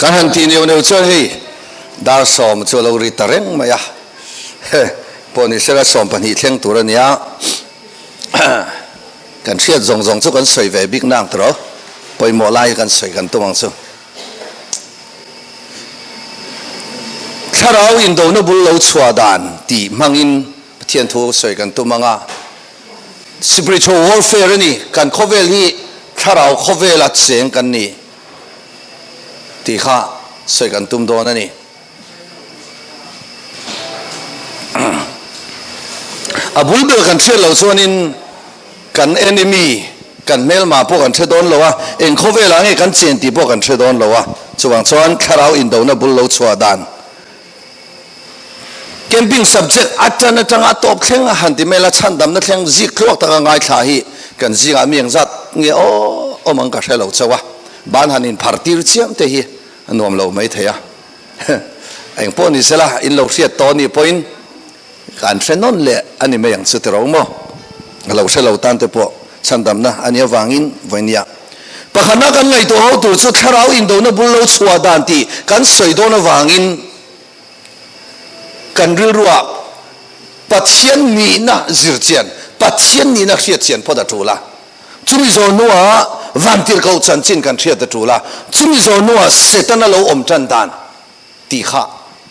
Kan han tih neuh neuh chuan hei dar sawm chu a lo ri ta reng mai a, he pawh ni sela 12 thleng tur a nia. Kan hriat zawng zawng chu kan sawi ve bik nang tawh, pawimawh lai kan sawi kan tum ang chu. Thlarau indona bul lo chhuah dan tih hmangin Pathian thu sawi kan tum ang a. Spiritual warfare a ni, kan khawvel hi thlarau khawvela cheng kan ni tih kha sawi kan tum dawn a ni. A bul ber kan hriat loh chuanin kan enemy, kan hmelma pawh kan hre dawn lo a, eng khawvelah nge kan chen tih pawh kan hre dawn lo a. Chuvang chuan thlarau indona bul lo chhuah dan camping subject atan atanga a tawp thleng a han ti mai la, chhandamna thleng zik tluak taka ngaithla hi kan zingah mi engzat nge aw awm ang ka hre lo chauh a, ban han inphar tir chiam te hi a nuam lo mai thei a. Eng pawh ni sela, in lo hriat tawh anih pawhin kan hre nawn leh a ni mai ang chu tiraw maw? A lo hre lo tan te pawh chhandamna a nih avangin vawinia pakhatna kan ngaihtuah ho tur chu thlarau indona bul lo chhuah dan tih kan sawi dawn avangin kan rilruah Pathian nihna zir chian, Pathian nihna hriat chian phawt a tul a. Chumi zawh hnuah vantirhkoh chanchin kan hriat a tul a, chumi zawh hnuah Setana lo awm tan dan tih kha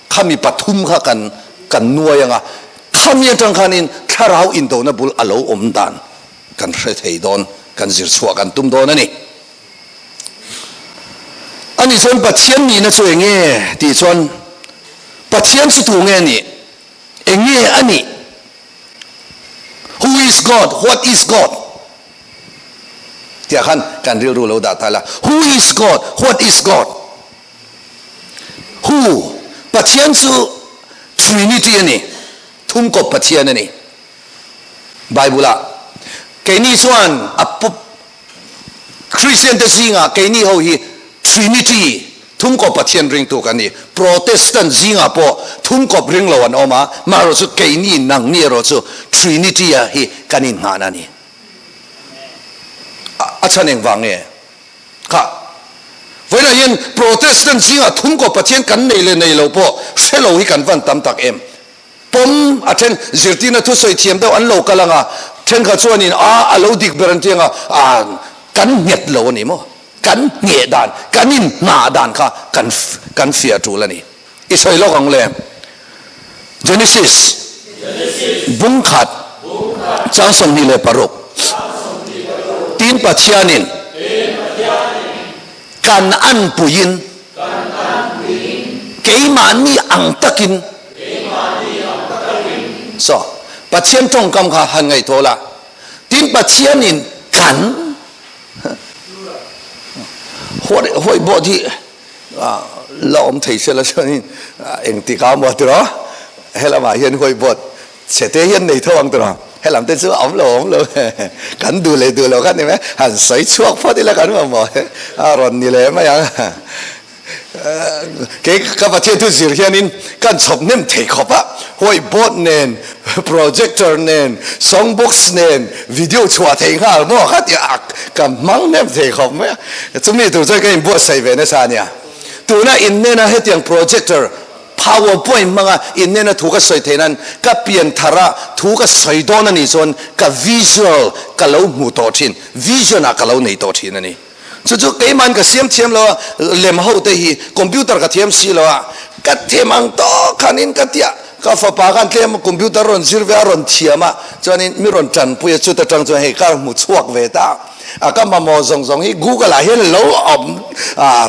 khami pathum kha kan kan nuai ang a, khami atang khanin thlarau indona bul a lo awm dan kan hre thei dawn, kan zir chhuah kan tum dawn a ni. Ani chuan Pathian nihna chu eng nge tih chuan Pathian chu tu nge nih? Eng nge a nih? Who is God? What is God? Tiah khan kan rilru lo dah ta la. Who is God? What is God? Who? Pathian chu Trinity a ni. Thumkawp Pathian a ni. Bible ah keini chuan a Kristian te zingah keini ho hi Trinity, thumkawp Pathian ringtu kan ni. Protestant zingah pawh thumkawp ring lo an awm a, maherawh chu keini nangni erawh chu Trinity a hi kan inngahna a ni. A chhan engvang nge? Kha vawilah hian Protestant zingah thumkawp Pathian kan nei leh nei lo pawh hre lo hi kan van tam tak em? Pawm a then zirtirna thusawi thiam deuh an lo kal ang a, thenkhat chuanin a a lo dik ber an ti ang a, a kan nghet lo a ni maw? Kan ngheh dan, kan inhnah dan kha kan kan fiah tul a ni. I sawi lawk ang le. Genesis bungkhat chang 26 Tin Pathianin kan anpuiin keimahni ang takin So, Pathian tawngkam kha han ngaihtuah la. Tin Pathianin kan huaibawt hi la awm thei se la chuanin engtikah maw tiraw helamah hian huaibawt Chhete hian nei tho ang tawh helam te chu a awm lo awm lo kan duh leh duh lo kha ni mai han sawi chhuak phawt ila kan mamawh a rawn ni leh mai ang kei ka Pathian thu zir hianin kan chhawp hnem thei khawp a whiteboard nen projector nen song box nen video chhuah thei nghal maw kha tih a ka hmang hnem thei khawp mai a chumi tur chuan ka inbuatsaih ve nasa ania tuna innena hetiang projector Power point hmanga innena thu ka sawi theih nan ka pian thar a, thu ka sawi dawn a nih chuan ka visual ka lo hmu tawh thin, vision ah ka lo nei tawh thin a ni. Chu chu keimahin ka siam thiam lo a, lem ho te hi computer ka thiam si lo a, ka them ang tawk khanin ka tia, ka fapa khan tlem computer rawn zir ve a, rawn thiam a, chuanin mi rawn tanpui a, chuta tang chuan hei ka hmu chhuak ve ta a, ka mamawh zawng zawng hi Google ah hian lo awm a,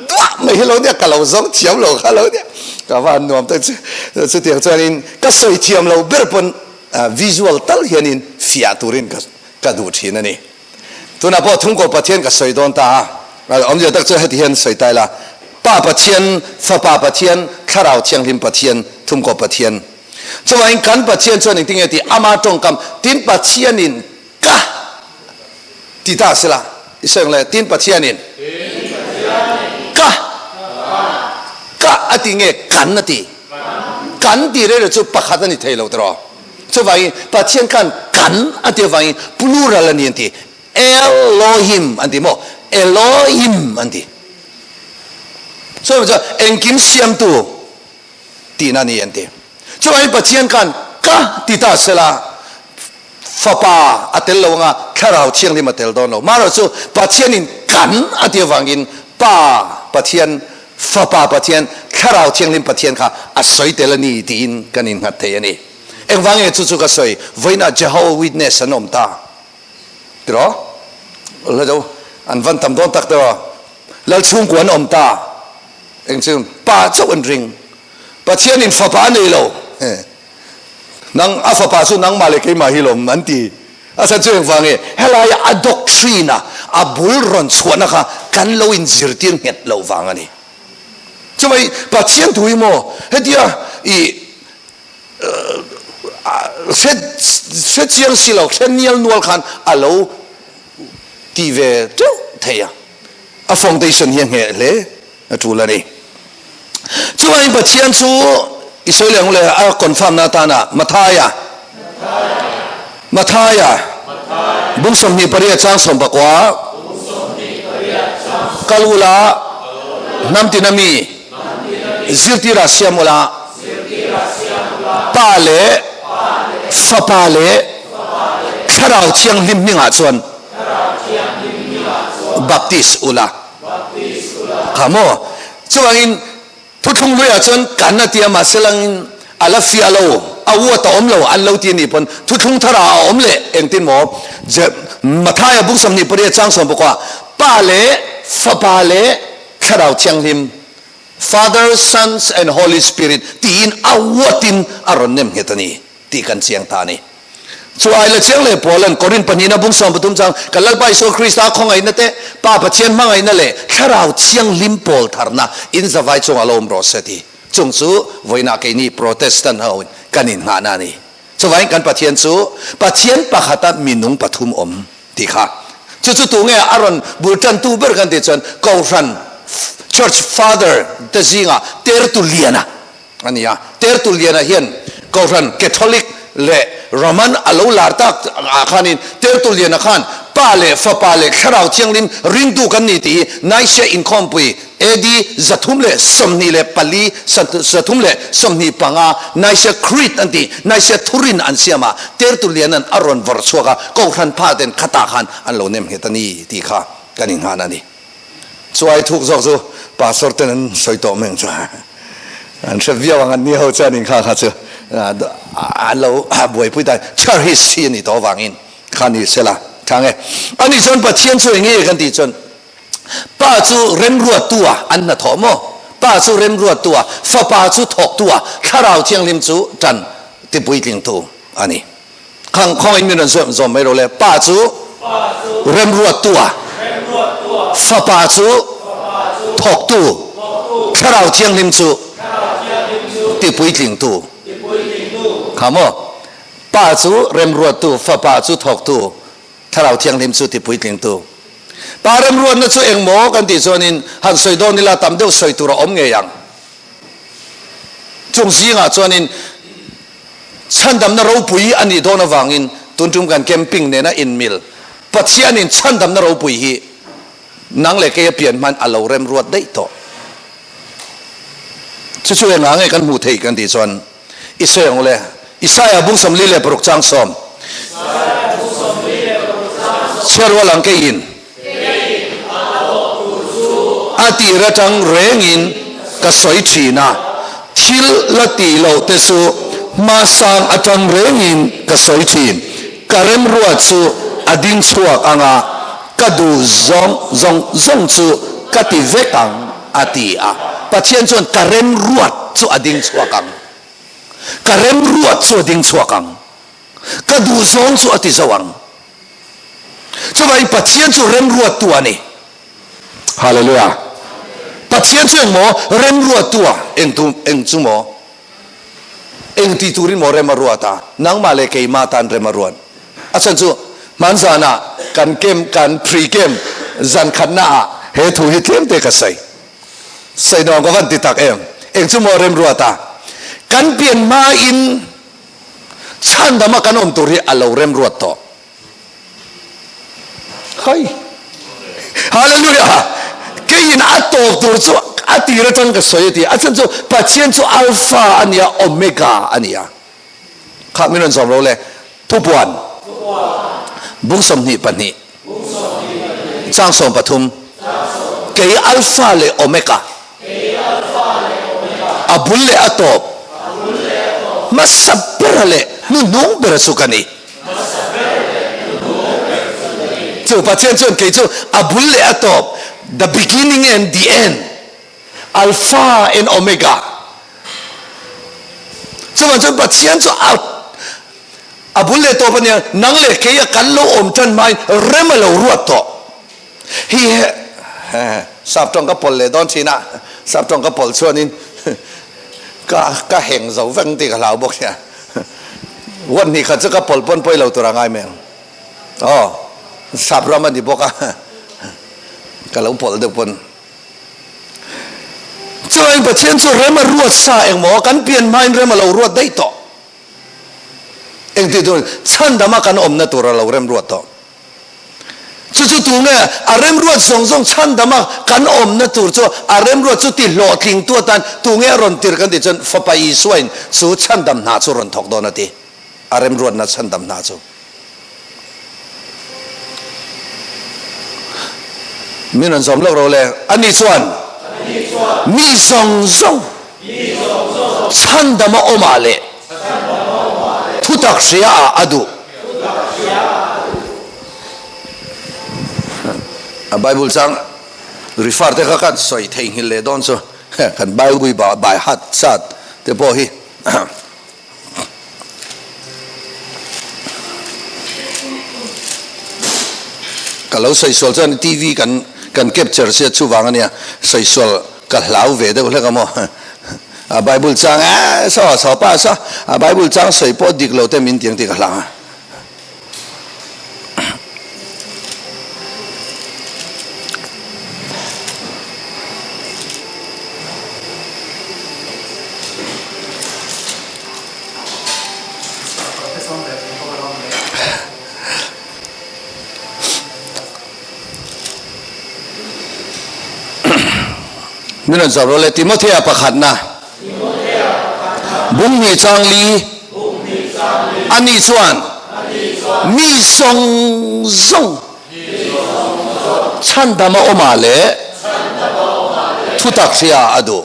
duah mai hi lo nia, ka lo zawng thiam lo kha lo nia, ka va han nuam tak chu, chutiang chuanin ka sawi thiam lo ber pawn visual tal hianin fiah turin ka ka duh thin a ni. Tunah pawh Thungkaw Pathian ka sawi dawn ta a, awmzia tak chu heti hian sawi ta ila, Pa Pathian, Fapa Pathian, Thlarau Thianghlim Pathian, Thungkaw Pathian. Chuvangin kan Pathian chuan engtin nge tih ama tawngkam tin Pathianin Ka ti ta sela, i sawi ang le, tin Pathianin ka ka a ti nge kan a ti? Kan ti reng reng chu pakhat a ni thei lo tiraw? Chuvangin Pathian khan kan a ti avangin plural a ni an ti. Elohim an ti maw? Elohim an ti. Chuvang chuan engkim siamtu tihna a ni an ti. Chuvangin Pathian khan ka ti ta sela Fapa a tel lo anga Thlarau Thianghlim a tel dawn lo. Marawh chu Pathianin kan a ti avangin Pa Pathian, Fapa Pathian, Thlarau Thianghlim Pathian kha a sawi tel a ni tiin kan innghat thei a ni. Engvang nge chu chu ka sawi? Vawiinah Jehovah Witness an awm ta. Tiraw? Hla do an van tam dawn tak tiraw? Lal chhungkua an awm ta. Eng chu Pa chauh an ring. Pathianin Fapa a nei lo. Nang a fapa chu nangmah leh keimah hi lawm an ti. A chhan chu engvang nge? Helaia a doctrine a a bul rawn chhuahna kha kan lo inzirtir nghet loh vang a ni. Chumai Pathian thu hi maw hetia i hre hre chiang si lo, hre nial nual khan a lo ti ve teuh thei a. A foundation hi a ngheh hle. A tul a ni. Chuvangin Pathian chu i sawi leh ang le a confirm na atana Mathaia Mathaia bung 28 chang 19 kal ula hnam tina mi zirtira siam ula Pa leh Fapa leh Thlarau Thianghlim hmingah chuan baptist ula. Kha maw? Chuvangin thuthlung hluiah chuan kan a tia mahse langin a la fiah lo, a uat a awm lo an lo ti a nih pawn thuthlung tharah a awm leh engtin maw? Mathaia bung 28 chang 19 Pa leh Fapa leh Thlarau Thianghlim, Father, Sons and Holy Spirit, tiin a uatin a rawn nem nghet a ni. tih kan chiang ta a ni. Chu ai la chiang leh Paula'n Korin pahnihna bung 13 chang, Kan Lalpa Isua Krista khawngaihna te, Pa Pathian hmangaihna leh Thlarau Thianghlim pawl tharna in zavai chungah lo awm rawh se ti. Chung chu vawiinah keini Protestant ho in kan innghahna a ni. Chuvangin kan Pathian chu Pathian pakhata minung pathum awm tih kha. Chu chu tunge a rawn bul tantu ber kan tih chuan Kohhran Church Father te zingah Tertullian-a a ni a. Tertullian-a hian Kohhran Catholic leh Roman a lo lar tak ah khanin Tertullian-a khan Pa leh Fapa leh Thlarau Thianghlim ringtu kan ni tih hi Nicaea inkhawmpui AD 324, 325 Nicaea Creed an tih, Nicaea Thurin an siam a, Tertullian-a'n a rawn vawrh chhuak a, Kohhran pha ten khatah khan an lo nem nghet a ni tih kha kan innghan a ni. Chuai thuk zawk chu pastor ten an sawi tawh mai ang chu an hre viau ang an ni ho chuan in kha kha chu an lo buaipui dan church history a nih tawh avangin kha ni sela tha nge ani chuan Pathian chu enge kan tih chuan pa chu remruattu a an hnathawh maw pa chu remruattu a fapa chu thawktu a thlarau thianghlim chu tan tipuitlingtu a ni. Khang khawngin min rawn zawm zawm mai ro le. Pa chu remruattu a, Fapa chu thawktu, Thlarau Thianghlim chu tipuitlingtu. Kha maw? Pa chu remruattu, Fapa chu thawktu, Thlarau Thianghlim chu tipuitlingtu. Pa remruatna chu eng maw kan tih chuanin han sawi dawn ila tam deuh sawi tur a awm ngei ang. Chung zingah chuanin Chhandamna ropui a nih dawn avangin tun tum kan camping nena inmil Pathianin chhandamna ropui hi nang leh kei a pian hman a lo remruat daih tawh. Chu chu engah nge kan hmuh theih kan tih chuan i sawi ang ule Isaia bung 46 chang 10 Chhiarrual ang keiin A tir atang rengin ka sawi thin a, thil la tih loh te chu hmasang atang rengin ka sawi thin. Ka remruat chu a ding chhuak ang a, ka duh zawng zawng zawng chu ka ti vek ang, a ti a. Pathian chuan ka remruat chu a ding chhuak ang. Ka remruat chu a ding chhuak ang. Ka duh zawng chu a ti zo ang. Chuvangin Pathian chu remruattu a ni. Hallelujah. Pathian chu engmaw remruattu a? Eng tu eng chu maw? Eng ti turin maw rem a ruat a? Nangmah leh keimah tan rem a ruat. A chhan chu hman zanah kan camp kan pre camp zan khatna ah he thu hi tlem te ka sawi. Sawi nuam ka van ti tak em. Eng chu maw remruat a? Kan pian hma in Chhandama kan awm tur hi a lo remruat tawh. Hai! Hallelujah! Keiin a tawp tur chu a a tir atang ka sawi a ti. A chhan chu Pathian chu Alpha a nia, Omega a nia. Kha min rawn zawm lo le. Thupuan bung 22 chang 13 Kei Alpha leh Omega a bul leh a tawp hmasa bera leh hnuhnung bera chu ka ni. Chu Pathian chuan kei chu a bul leh a tawp, the beginning and the end, Alpha and Omega. Chuvang chuan Pathian chu a a bul leh tawp a nia, nang leh kei a kan lo awm tan hmain rem a lo ruat tawh. Hi he sap tawng ka pawlh leh dawn thin a, sap tawng ka pawlh chuanin ka ka heng zo vek ang tih ka hlau bawk sia. Huan hnih khat chu ka pawlh pawn pawi lo tur a ngai mai ang. Aw, sap ram a ni bawk a, ka lo pawlh deuh pawn. Chuan Pathian chu rem a ruat sa engmaw kan pian hmain rem a lo ruat daih tawh. Engti tur chhandama kan awmna tur a lo rem ruat tawh. Chu chu tu nge a remruat zawng zawng chhandama kan awmna tur chu a remruat chu ti hlawhtlingtu atan tu nge a rawn tir kan tih chuan Fapa Isuain chu chhandam hna chu rawn thawk dawn a ti. A remruatna chhandam hna chu. Min rawn zawm lawk ro le. Ani chuan mi zawng zawng chhandama awmah leh thutak hria ah a duh. A Bible chang refer te kha kan sawi theihnghilh leh dawn chu kan Bible by heart zat te pawh hi Ka lo sawi sual chuan TV kan kan capture sia chuvang ania sawi sual ka hlau ve deuh hlek a maw. A Bible chang eh saw saw pa saw a Bible chang sawi pawh dik lo te min tiang tih ka hlang a. Min rawn zawh rawh le Timothea pakhatna bung hnih chang li ani chuan mi zawng zawng chhandama awmah leh thutak hria a duh.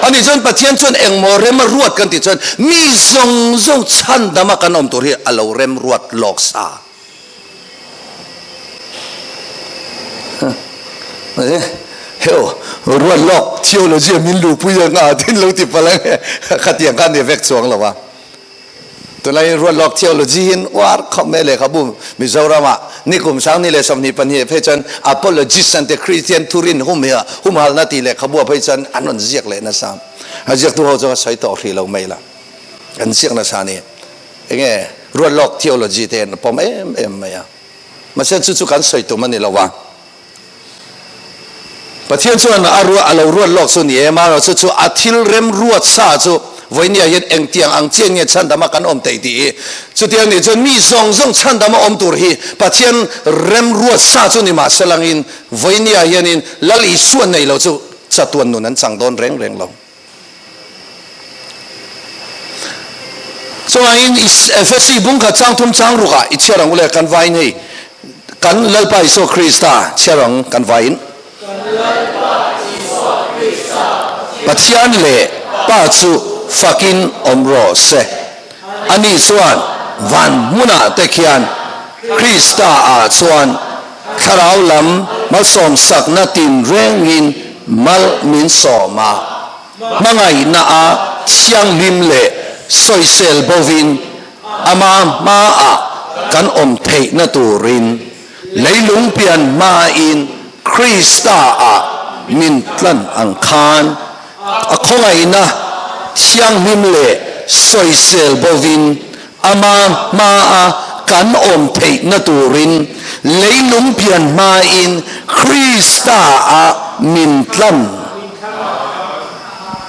Ani chuan Pathian chuan engmaw rem a ruat kan tih chuan mi zawng zawng chhandama kan awm tur hi a lo rem ruat lawk sa. Heo, ruat lawk theology a min luhpui ang a tin lo ti palh ang e, khatiang kha a ni vek chuang lo a. Tunlai ruat lawk theology hin uar khawp mai lehkhabu Mizoramah nikum 2022 phei chuan Apologist an ti Christian thurin hum hi humhalna tih lehkhabu ah phei chuan an rawn ziak leh nasa. A ziaktu ho chu ka sawi tawh hrih lo mai la. An ziak nasa a ni. Enge ruat lawk theology te an pawm em em mai a. Mahse chu chu kan sawi tum a ni lo a. Pathian chuan a ruat a lo ruat lawk chu ni em a, chu chu a thil rem ruat sa chu vawinia hian engtiang ang chian nge chhandama kan awm theih tih hi. Chutiang nih chuan mi zawng zawng chhandama awm tur hi Pathian rem ruat sa chu ni mah se langin vawinia hianin Lal Isua nei lo chu chatuan nun an chang dawn reng reng lo. Chuvangin Efesi bungkhat chang thum chang rukah i chhiar ang u le, kan vain hei, kan Lalpa Isua Krista chhiar ang kan vain. Pathian leh Pa chu fakin awm rawh se. Ani chuan van hmunah te khian Krista ah chuan Thlarau lam malsawmsakna tinrengin mal min sawm a, hmangaihna a thianghlim leh sawisel bovin ama hmaah kan awm theihna turin leilung pian hmain Krista-ah min tlan ang khan a khawngaihna thianghlim leh sawisel bovin Ama hmaa kan awm theihna turin leilung pian hmain Krista-ah min tlan,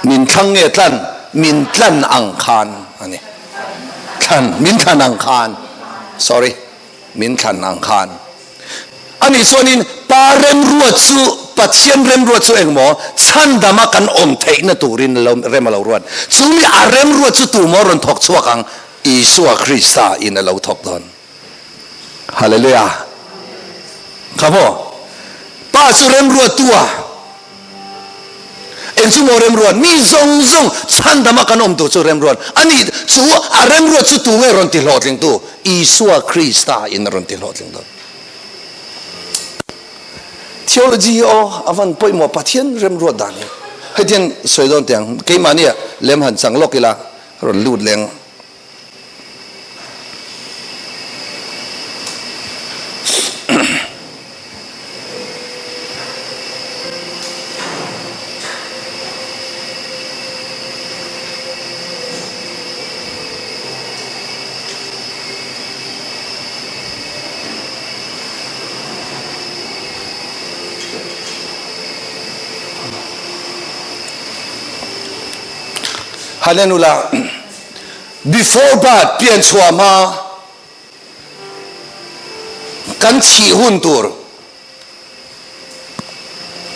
min thlang nge tlan, min tlan ang khan a ni. Thlan, min thlan ang khan, sorry, min thlan ang khan. Ani chuanin Pa remruat chu. Pathian remruat chu engmaw chhandama kan awm theihna turin lo rem a lo ruat. Chu mi a remruat chu tumaw rawn thawk chhuak ang? Isua Krista in a lo thawk dawn. Hallelujah! Kha maw? Pa chu remruattu a. Eng chu maw remruat? Mi zawng zawng chhandama kan awm tur chu remruat a ni. Chu a remruat chu tu nge rawn ti hlawhtlingtu? Isua Krista in a rawn ti hlawhtling dawn. Theology hi aw a van pawimawh Pathian remruat dan hi. Hetiang sawi dawn tiang keimahni ah lem han chang lawk ila rawn lut leng. Hallelujah. Before birth pian chhuah hma kan thih hun tur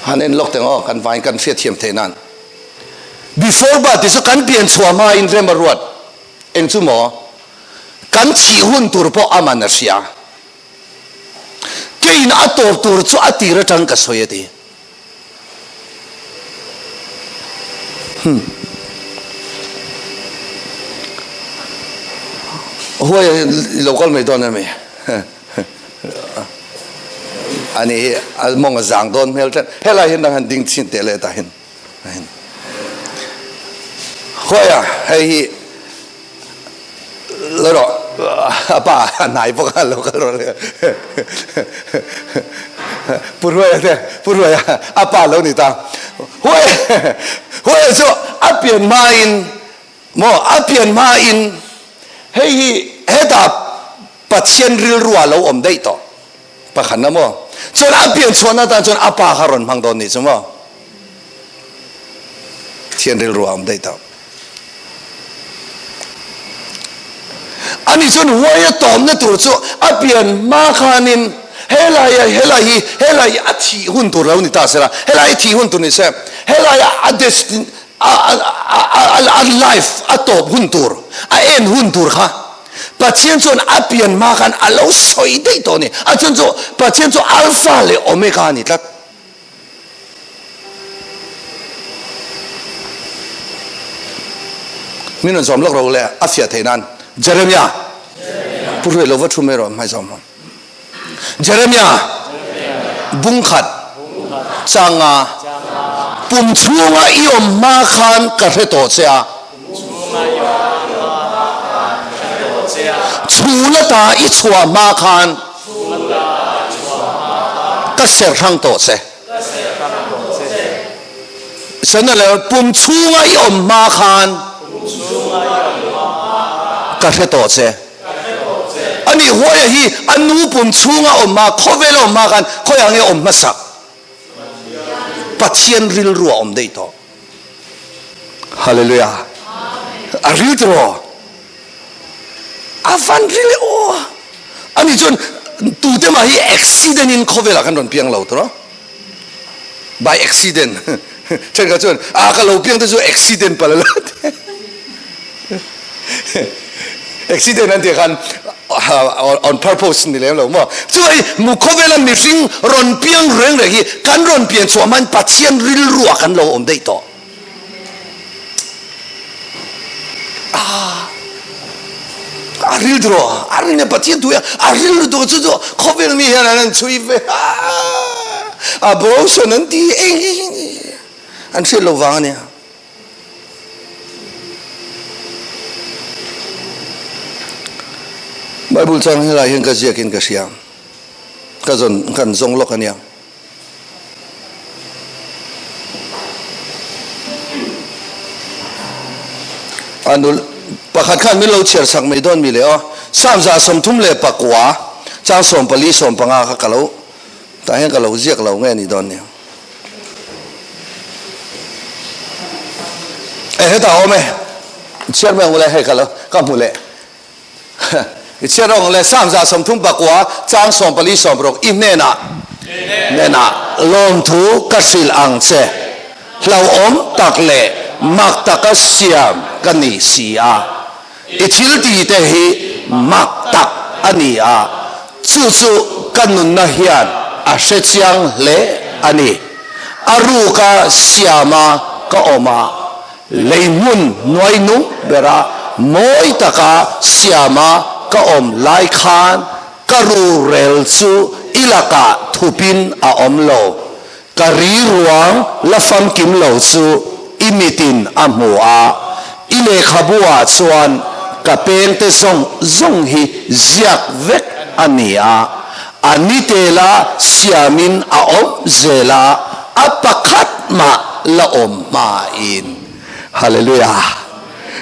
han en lawk teng aw kan vain kan hriat thiam theih nan. Before birth ti chu kan pian chhuah hma in rem a ruat. Eng chu maw? Kan thih hun tur pawh a man a hria. Keiin a tawp tur chu a tir atang ka sawi a ti. Hmm. Huai i lo kal mai dawn em? Ani hi a mawng a zang dawn hmel tlat. Helai hian nang han ding chhin teh leh tah hian. Khawiah hei hi lo rawh a pa a hnai bawk a lo kal rawh le Pu Ruaia te Pu Ruaia a pa lo ni ta Huai Huaia chu a pian hmain maw a pian hmain hei hi hetah Pathian rilru ah lo awm daih tawh pakhat na maw? Chuan a pian chhuahna atan chuan a pa kha rawn hmang dawn nih chu maw? Pathian rilru ah awm daih tawh. Ani chuan huai a tawmna tur chu a pian hma khanin helai a helai hi helai hi a thih hun tur lo ni ta sela, helai hi thih hun tur ni se, helai a a destin a a a a life a tawp hun tur a en hun tur kha Pathian chuan a pian hma khan a lo sawi daih tawh a ni. A chhan chu Pathian chu Alpha leh Omega a ni tlat. Min rawn zawm lawk rawh le, a fiah theih nan. Jeremiah, Pu Hruai lo va thu mai rawh hmai zawm hawm. Jeremiah, Bungkhat, Changa, Pum chhunga i awm hma khan ka hre tawh che a. Chhul ata i chhuah hma khan ka ser hrang tawh che. Chana leh pum chhunga i awm hma khan ka hre tawh che. Ani Huaia hi a nu pum chhunga awm hma, khawvela awm hma khan khawiah nge awm hmasak? Pathian rilru a awm daih tawh. Hallelujah. A ril tiraw? A van ril e aw. Ani chuan tute mah hi accident in khawvelah kan rawn piang lo tiraw? By accident. Thenkhat chuan a ka lo piang te chu accident palh a la ti. Accident an tih khan on purpose ni lem lo maw? Chu hei mu khawvela mihring rawn piang reng reng hi kan rawn pian chhuah hmain Pathian rilru ah kan lo awm daih tawh. A rilru a rin a Pathian thu a rilru tur chu chu khawvel mi hian an han chhui ve a abortion an ti eng an hriat lo vang a nia. Bible chang helai hian ka ziakin ka hria. Ka zawn kan zawng lawk a nia. A nul pakhat khan min lo chhiar chak mai dawn mi le aw. Psalm 139 chang 14 15 kha ka lo tah hian ka lo ziak lo nge ni dawn nia. E hetah awm e. Chhiar mai ang ule hei ka lo ka hmu leh. I chhiar ang ule Psalm 139 chang 14 16 i hnenah. Hnenah lawmthu ka hrilh ang che. Hlauhawm tak leh mak taka siam ka ni si a. I thil tite hi mak tak a ni a, chu chu ka nunna hian a hre chiang hle a ni. A ruka siama ka awm a, lei hmun hnuai nung bera mawi taka siama ka awm lai khan ka rurel chu i lakah thupin a awm lo. Ka ri ruang la famkim lo chu i mitin a hmu a, i lehkhabu ah chuan ka pengte zawng zawng hi ziak vek a ni a, a ni tela siamin a awm zel a, a pakhat mah la awm hmain. Hallelujah!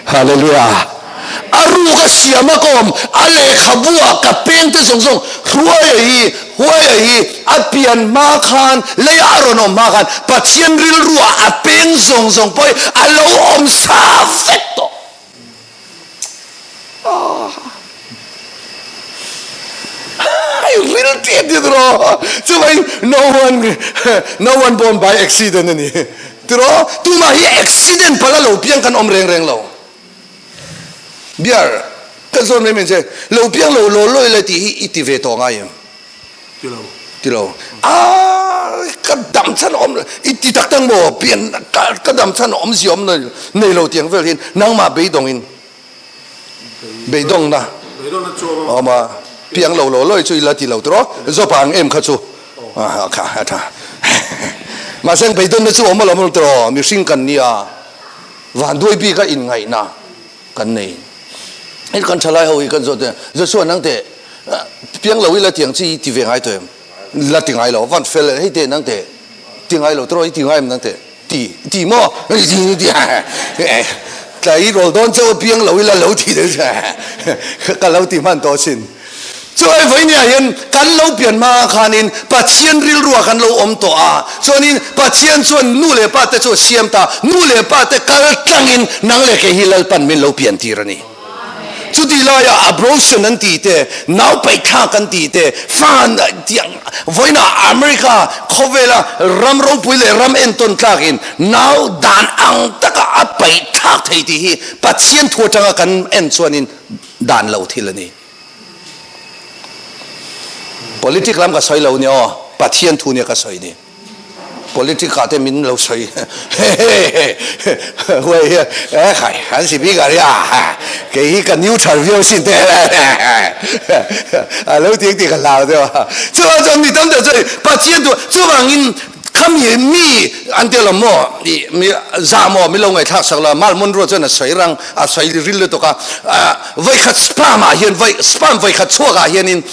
Hallelujah! A ruk a siam a ka awm, a lehkhabu ah ka peng te zawng zawng hruaia hi, huaia hi a pian hma khan, lei ah a rawn awm hma khan Pathian rilru ah a peng zawng zawng pawh hi a lo awm sa vek tawh. Ah. Hei ril tih a ti tiraw? Chuvangin no one, no one born by accident a ni. Tiraw? Tumah hi accident palh a lo piang kan awm reng reng lo. Biar, kan zawn mai mai che, lo piang lo law lawi lai tih hi i ti ve tawh ngai em? Ti lo. Ti lo. Aaa, ka dam chhan awm, i ti tak tak maw? Pian, ka dam chhan awmzia awm nei lo tiang vel hian nangmah beidawngin Beidawngna awm a, piang lo lo lawi chu i la ti lo tiraw? Zawpa ang em kha chu kha a tha. Mahse beidawnna chu awm alawm tiraw? Mihring kan nia, vanduai bika inngaihna kan nei. Hei kan thalai ho hi kan zawt e, Joshua nang teh piang lo i la ti ang chi i ti ve ngai tawh em? La ti ngai lo, van fel e, hei teh nang teh ti ngai lo tiraw i ti ngai em nang teh? Ti ti maw? Ti ti tlai rawl dawn chauh a piang lo ila lo ti deuh che ka lo ti hman tawh asin. Chuai vawinia hian kan lo pian hma khanin Pathian rilruah kan lo awm tawh a, chuanin Pathian chuan nu leh pa te chu a siam ta, nu leh pa te kal tlangin nang leh kei hi Lalpan min lo pian tir a ni. Chuti laia abortion an tih te, nau paihthlak an tih te, fa tiang vawiinah America khawvela ram ropui leh ram entawn tlakin nau dan ang taka a paihthlak thei tih hi Pathian thu atanga kan en chuanin dan lo thil a ni. Politic lam ka sawi lo nia aw, Pathian thu nia ka sawi ni. Politic ah te min lo sawi huai hi e khai an si bik a ria kei hi ka neutral viau sin te a lo ti ang tih ka hlau deuh a chuvang chuan mi tam deuh chuan Pathian tu chuvangin khami mi an tel awm maw i mi zah maw min lo ngaihthlak sak lo mal Monroe chuan a sawi rang a sawi ril lutuk a vawikhat sperm ah hian vawi sperm vawikhat chhuak ah hianin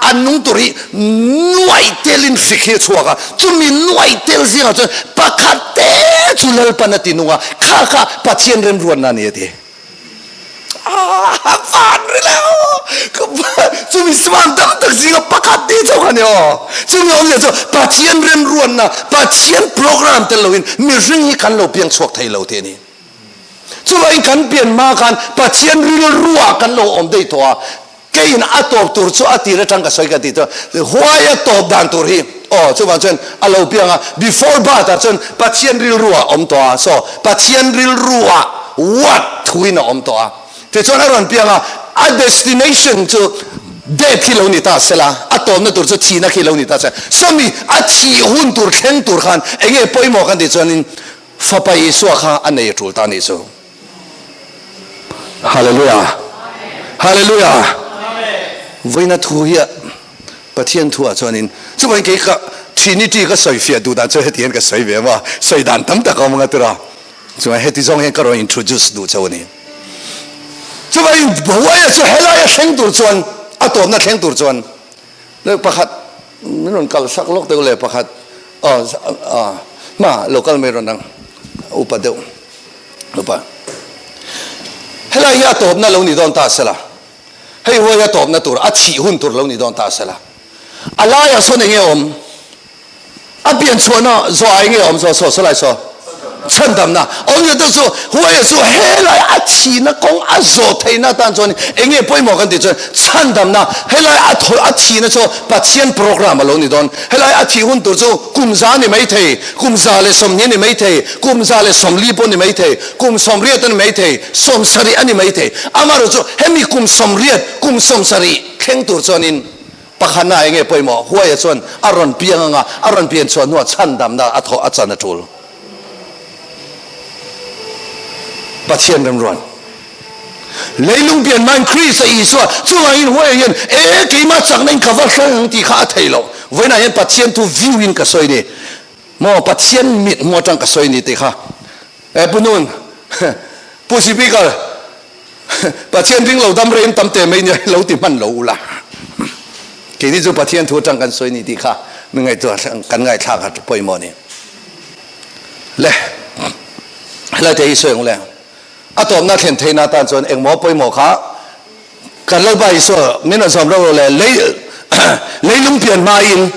A nung tur hi nuai telin hrik hi a chhuak a, chumi nuai tel zingah chuan pakhat te chu Lalpan a ti nung a, kha kha Pathian remruatna a ni a ti. A van ri lo! Chumi suam tam tak zinga pakhat te chauh kha a ni aw. Chumi awmzia chu Pathian remruatna, Pathian program tel loin mihring hi kan lo piang chhuak thei lo tih a ni. Chuvangin kan pian hma khan Pathian rilruah kan lo awm daih tawh a, Keiin a tawp tur chu a tir atang ka sawi ka tih chuan huai a tawp dan tur hi aw chuvang chuan a lo piang a before birth ah chuan Pathian rilru ah awm tawh a so Pathian rilru ah what thuin a awm tawh a tichuan a rawn piang a a destination chu death hi lo ni ta sela a tawpna tur chu thihna khi lo ni ta sela so mi a thih hun tur thleng tur khan enge pawimawh kan tih chuanin Fapa Isua kha a nei a tul ta a nih chu. Hallelujah. Hallelujah. Vawiina thu hi Pathian thu ah chuanin chuvangin kei ka Trinity ka sawi fiah duh dan chu heti hian ka sawi ve maw sawi dan tam tak a awm anga tura chuan heti zawng hian ka rawn introduce duh chauh a ni. Chuvangin Huaia chu helaia thleng tur chuan a tawpna thleng tur chuan pakhat Min rawn kal sak lawk deuh leh pakhat aw hma lo kal mai rawn ang upa deuh upa helai hi a tawpna lo ni dawn ta sela hei huai a tawpna tur a chhih hun tur lo ni dawn ta sela a laiah sawn enge awm a pian chhuahna zawh ah enge awm saw saw sawlai saw. Chhandamna. Awmzia te chu huaia chu helai a thihna kawng a zawh theihna atan chuan eng nge pawimawh kan tih chuan chhandamna helai a thaw a thihna chu Pathian program a lo ni dawn. Helai a thih hun tur chu kum za ni mai thei, kum 120 ni mai thei, kum 140 pawh ni mai thei, kum 80 a ni mai thei, 70 a ni mai thei. Amaherawh chu hemi kum 80, kum 70 thleng tur chuanin Pakhatna eng nge pawimawh? Huaia chuan a rawn piang anga a rawn pian chhuah hnuah chhandamna a thawh a chan a tul. Pathian remruan. Leilung pian hmain Krista Isua chungah in Huaia hian e keimah chakna in ka va hrang ang tih kha a thei lo. Vawiinah hian Pathian thu view in ka sawi ni. Maw Pathian mit hmu atang ka sawi ni tih kha. E Pu Nun, Pu Speaker, Pathian ring lo dam reng tam te mai nia lo ti hman lo ula. Keini chu Pathian thu atang kan sawi ni tih kha mi ngaihtuah kan ngaihthlak a pawimawh ni. Le, helai te hi sawi ang le. A tawpna thlen theihna atan chuan engmaw pawimawh kha kan Lalpa Isua min rawn sawm reuh le lei leilung pian hmain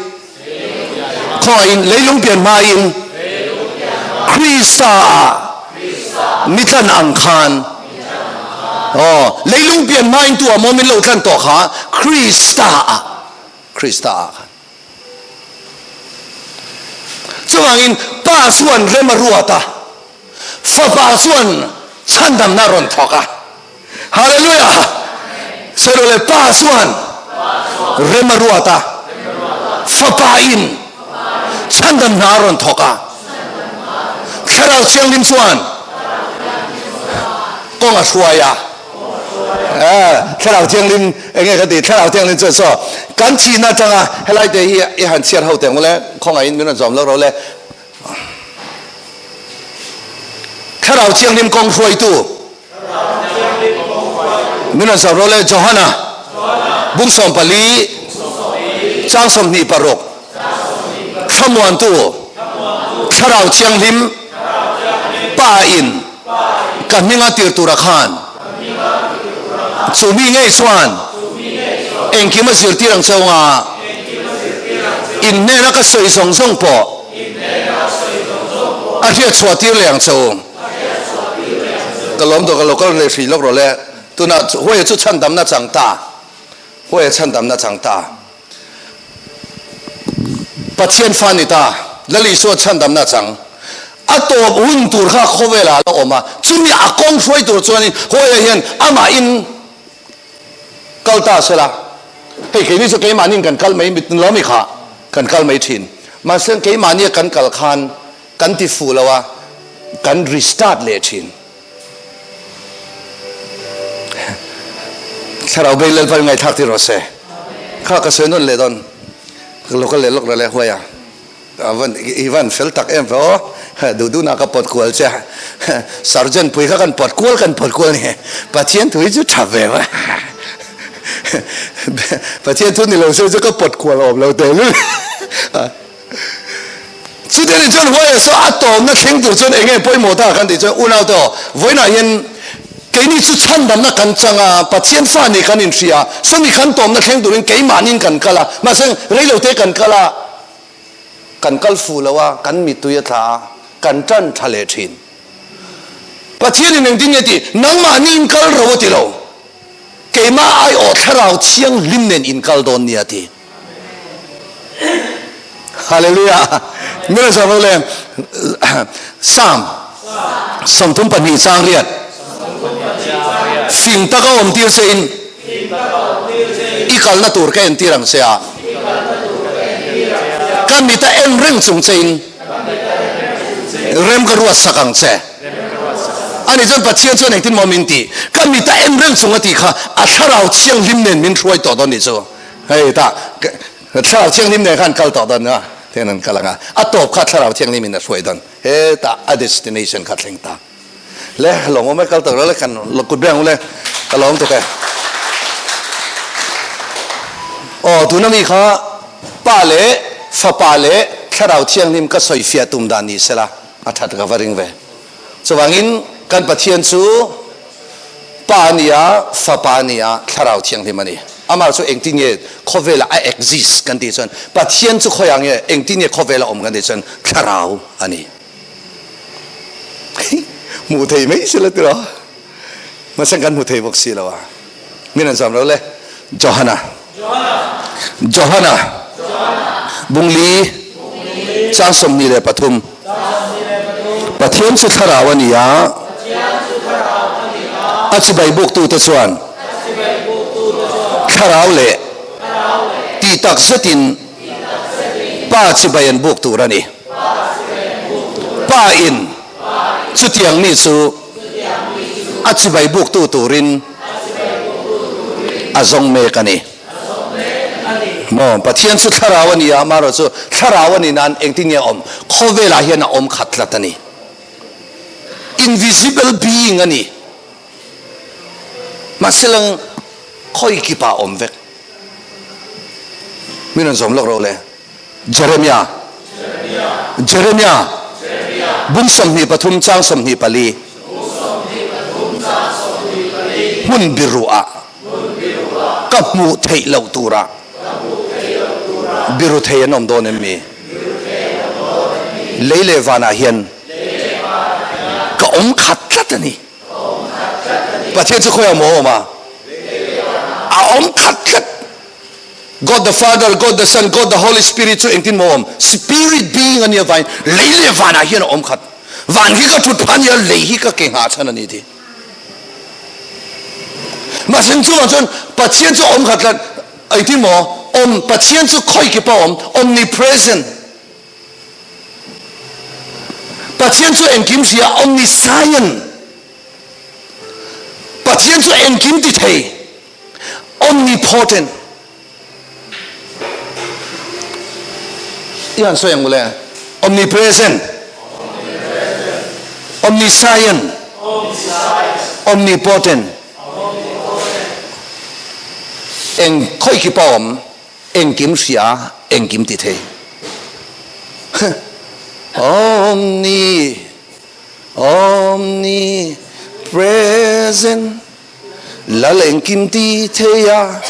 khawngaihin leilung pian hmain Krista ah mi tlan ang khan aw leilung pian hmain tu ah maw min lo tlan tawh kha Krista ah Krista ah khan Chuvangin Pa chuan rem a ruat a, Fapa chuan chhandamna a rawn thawk a. Hallelujah! Sawi rawh le, Pa chuan rem a ruat a, Fapa in chhandamna a rawn thawk a. Thlarau Thianghlim chuan kawng a hruai a. Thlarau Thianghlim eng nge ka ti? Thlarau Thianghlim chuan saw kan thihna atanga helai te hi i han chhiar ho teh ang ule, khawngaihin min rawn zawm lo ro le. Thlarau Thianghlim kawng hruaitu min rawn zawm ro le. Johana bung 14 chang 26 thlamuantu Thlarau Thianghlim Pa in Ka hminga tir tura khan chu mi ngei chuan engkim a zirtir ang cheu anga in hnena ka sawi zawng zawng pawh a hriat chhuah tir leh ang cheu. Ka lawm tawh ka lo kal leh hrih lawk rawh le. Tunah huaia chu chhandamna chang ta, huaia chhandamna chang ta. Pathian fa ni ta, Lal Isua chhandamna chang. A tawp hun tur kha khawvelah a la awm a, chumi a kawng hruai tur chuanin Huaia hian amahin kal ta sela, hei keini chu keimahniin kan kal mai mit lo mi kha kan kal mai thin. Mahse keimahnia kan kal khan kan ti fuh lo a, kan restart leh thin. Thlarau bei Lalpa in ngaihthlak tir rawh se. Kha ka sawi nawn leh dawn. Ka lo kal leh lawk rawh le huai a. Avan i van fel tak em ve aw. Duh duh na ka pawt kual che. Sergeant pui kha kan pawt kual kan pawt kual ni. Pathian thu hi chu tha ve va. Pathian thu ni lo se chu ka pawt kual awm lo teh lul. Chutiang ni chuan huai saw a tawmna thleng tur chuan eng nge pawimawh ta kan tih chuan unau te aw, vawiinah hian keini chu chhandamna kan chang a, Pathian fa nih kan inhria a, sawmi kan tawmna thleng turin keimahniin kan kal a, mahse reilote kan kal a, kan kal fuh lo a, kan mittui a tla a, kan tan tha leh thin. Pathianin engtin nge tih? Nangmahniin kal ro a ti lo. Keimah aiawh thlarau thianghlim nen in kal dawn nia ti. Hallelujah. Mira zawng lo le Psalm 32 chang riat. Fing taka awm tir che in i kalna tur ka entir ang che a. Ka mita en reng chung che in rem ka ruat sak ang che. Ani chuan Pathian chuan engtin maw min tih? Ka mit a en reng chung a tih kha a Thlarau Thianghlim nen min hruai tawh dawn nih chu. Hei tah Thlarau Thianghlim nen khan kal tawh dawn a, tihian an kal ang a. A tawp kha Thlarau Thianghlim in a hruai dawn. Hetah a destination kha thleng ta. Le lawm awm e kal tak le kan kut beng le ka lawm tuk e. Aw tuna mi kha Pa leh Fapa leh Thlarau Thianghlim ka sawifiah tum dan ni sela. A that ka va ring ve. Chuvangin kan Pathian chu Pa a ni a, Fapa a ni a, Thlarau Thianghlim a ni. Amah chu engtin nge khawvelah a exist kan tih chuan Pathian chu khawiah nge engtin nge khawvela awm kan tih chuan Thlarau a ni. Hmuh thei mai sila tiraw? Mahse kan hmu thei bawk si lo a. Min an zam lo le. Johana. Johana. Bungli. Chang 23. Pathian chu thlarau a ni a. A chibai buktute chuan thlarau leh tih tak zetin Pa chibai an buk tur a ni. Pa in chutiang mi chu a chibai buktu turin a zawng mek a ni. Maw? Pathian chu thlarau a ni a, amaherawh chu thlarau a ni nan engtin nge a awm? Khawvelah hian a awm khat tlat a ni. Invisible being a ni. Mahse lang khawi kipah a awm vek. Min rawn zawm lawk rawh le. Jeremia. Jeremia. Bung 23 chang 24. Hmun biruah ka hmuh theih loh turah biru thei an awm dawn em mi? Lei leh vanah hian ka awm khat tlat a ni. Pathian chu khawiah maw a awm a? A awm khat tlat. God the Father, God the Son, God the Holy Spirit chu engtin maw awm? Spirit being a nia vain lei leh vanah hian a awm khat. Van hi ka thut phah nia, lei hi ka ke nghah chhan a ni ti. Mahse chuvang chuan Pathian chu awm khat tlat. Engtin maw awm? Pathian chu khawi kipa awm? Omnipresent. Pathian chu engkim hria, omniscient. Pathian chu engkim ti thei, omnipotent. I han sawi ang mawle, omnipresent, omniscient, omnipotent. Eng khawi kipa awm? Engkim hria, engkim ti thei. Omni, omni present, Lal engkim ti thei a.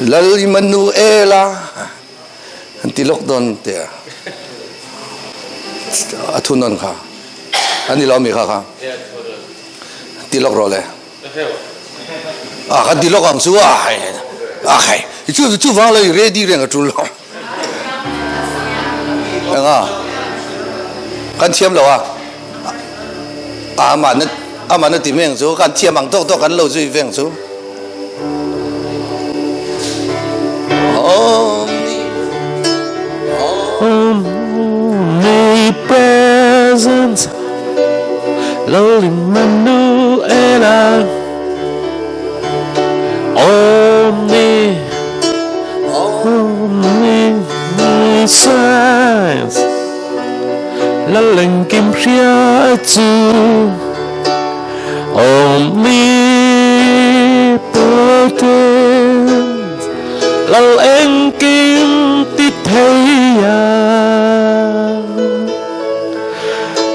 Lal Immanuela, an ti lawk dawn te a. A thu nawn kha. An ni lo mi kha kha. Ti lawk rawh le. A kan ti lawk ang chu a hei a hei chu chu vang lo i ready reng a tul lo enga kan thiam lo a ama na ama na ti meng chu kan thiam ang tawk tawk kan lo zui veng chu Omnipresent Lal Immanuela Omni Omniscience Lal engkim hria chu Omnipotent Lal engkim ti thei a.